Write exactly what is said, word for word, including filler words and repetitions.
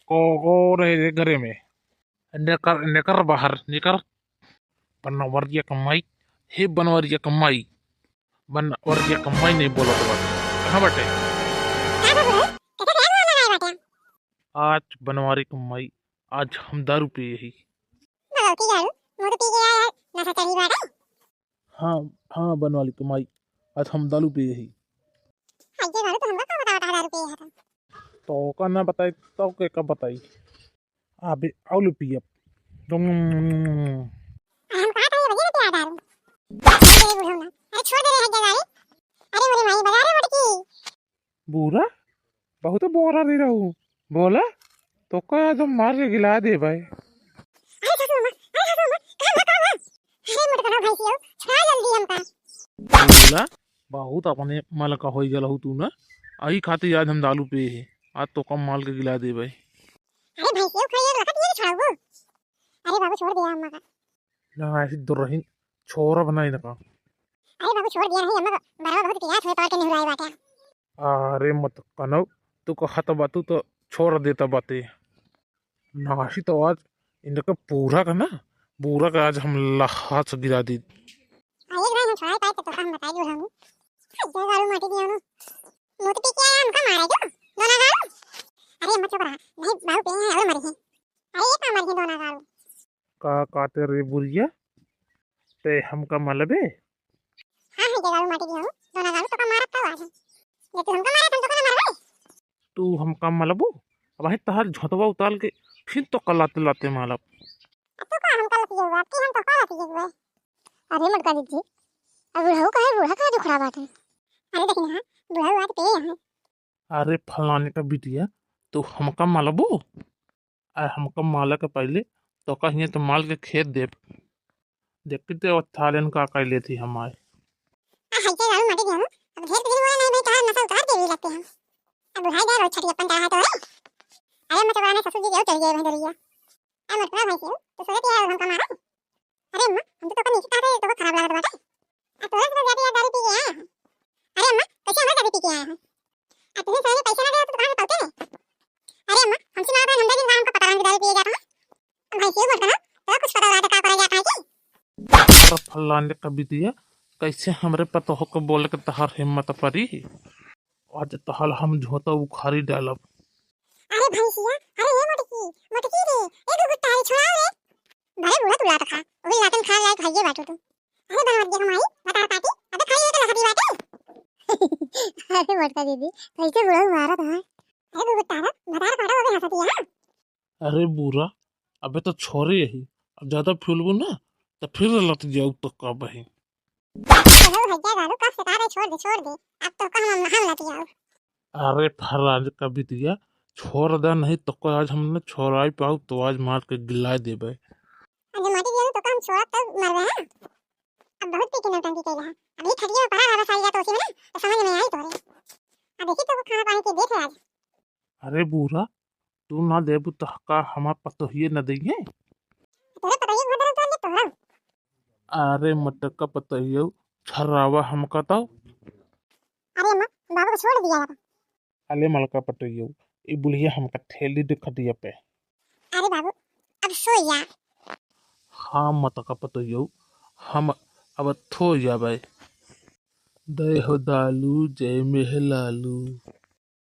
को, को रहे रे घरे में। निकर, निकर बाहर, निकर। बनवरिया कमाई, हे बनवरिया कमाई, बनवरिया कमाई नहीं बोलत बा। कहाँ बाटे? का बाबू, कैसे ध्यान में लगाए बाटे? आज बनवारी कमाई, आज हम दारू पिए ही। भगवती दारू, मुँह तो पी के आया है, नशा चढ़ी बाटे। हाँ, हाँ, बनवारी कमाई, आज हम दारू पिए ही। हाँ, ये दारू तो हमका का बतावा, दारू पिए है तो। तो का ना बताई, तो के का बताई? अबे, आउ ले पियब। तुम अरे हम कहा था ये बजे पिया दारू। अरे बूढ़ा ना। अरे छोड़ दे रे हट जा गाड़ी। अरे मोरे माई बजा रे मोटकी। बूढ़ा, बहुत बोरा दे रहू। बोला, तो का आज हम मार के गिला दे भाई। अरे सासू अम्मा, अरे सासू अम्मा, कहाँ बा, कहाँ बा? अरे मोटका ना भैंसियो, छुड़ा जल्दी हमका। बोला, बहुत अपने मल का होई गल हो तू ना। आई खातिर आज हम दारू पिए है। आज तो कम माल के गिला दे भाई। अरे भैंसियो, खाइए, लखत ये छुड़ाऊ। अरे बाबू, छोड़ दिया अम्मा का। ना, ऐसी दुर्रहीन छोरा बनाई ना का। अरे बाबू, छोड़ दिया नहीं, अम्मा का बरवा बहुत पियास हुए, तोड़ के निहुराई बाटे। अरे मत कनऊ, तू कहत बा, तू तो छोड़ देता बाते। नासी तो आज इनका पूरा का ना, पूरा का आज हम लहास गिरा दी। अरे एक बार हम छोड़ाई पाए तो, तो हम बताई जो हम। ये गालू माटी दिया ना। मुँह तो पी के आया, हमका मारा जो। दोना गालू। अरे अम्मा चुप रहा। नहीं, बाबू पे हैं, और मरी हैं। अरे ये का मरी हैं दोना गालू? का काटे रे बुढ़िया, ते हमका मलबे? हाँ, हाँ, जगाड़ू माटी दिया हूँ, दोना गालू तो का मारत था आज। जे तू हमका मारत, हम तो का ना मारबे। तू हमका मलबू? अब आहे तहार झोंतवा उतार के फिर तो का लाते लाते मालब। अब तू का हमका लतिया हुआ, अब की हम तो का लतिया हुआ। अरे मोटका दीदी, अब बुढ़ऊ का है, बूढ़ा का दुखड़ा बाटे। अरे देखी ना, बुढ़ऊ आज पे है। अरे फलाने का बिटिया, तू हमका मलबू? आ हमका माला के पहले तो कहिए तो माल के खेत देब। देखी ते वो थालेन का कर लेती हमारे। आ, हाय के गालू माटी दिया हूँ। अब ढेर दिन हुआ नहीं भाई, कहाँ नशा उतार देवी लगते हैं। अब बुढ़ाई जा रोज छठी अपन चढ़ा तो है। अरे मत बड़ा ससुर जी के चल गए भंडरिया। आ मत बड़ा भाई से, तो सोचती है हमका मारा। अरे अम्मा, हम तो तोका नीचे कहते, तोका खराब लागत बाटे। आ तोरे से ज्यादा यार दारू पी के आया है। अरे अम्मा, कैसे हमारे दारू पी के आया है? आ तुझे सही पैसा ना दे तो कहाँ से पाते? अरे अम्मा, हमसे ना बता, हम तो दिन राम का पता नहीं दारू पिए जाता है। अब भाई से मत करना, तो कुछ पता लगा दे का करा जाता है कि? अरे फलाने का बिटिया, कैसे हमरे पतोह को बोले के तहार हिम्मत परी? आज तहार हम झोंता उखाड़ी डालब। अरे भैंसिया, अरे ये मोटकी, मोटकी रे, ए गुगुट्टा रे, छोड़ाओ रे। भले बूढ़ा तू लात खा, वही लातन खा लायक हइये बाटू तू। अरे बनवत देखो माई, बतार काटी, अबे खाई एक लखती बाटे। अरे मोटका दीदी, कैसे बूढ़ा मारत है? अरे गुगुट्टा रे, बतार काटा, वो भी हंसती है। अरे बूढ़ा, अबे तो छोरे यही, अब ज्यादा फूलबू ना, तो फिर लत जाऊ तो का बही। चलो भैया गालू, कब से कहा रहे, छोड़ दे, छोड़ दे, अब तो का हम, हम लत जाऊ। अरे फराज का बिटिया, छोड़ दे, नहीं तो को आज हमने छोड़ाई पाऊ तो आज मार के गिलाए देबे। अरे माटी दिया तो का हम छोड़ा तब मरबे, हाँ? अब बहुत पी के नौटंकी कैला है। अभी खटिया में पड़ा रहा सारी रात उसी में ना, तो समझ में आई तोरे। अब देखी तो खाना पानी के देख ले आज। अरे बूढ़ा, तू ना देबू तो का हमार पतोहिए न देइहे? तोरे पतोहिए घर धरम तोड़ ले तोड़म। अरे मटका पतोहियो, छर्रावा हमका तो। अरे अम्मा, बाबू को छोड़ दिया यार। अले मलका पतोहियो, ई बुढ़िया हमका ठेली दे खटिया पे। अरे बाबू, अब सो जा। हाँ मटका पतोहियो, हम अब थो जाबे। जय हो दालू, जय मेहलालू।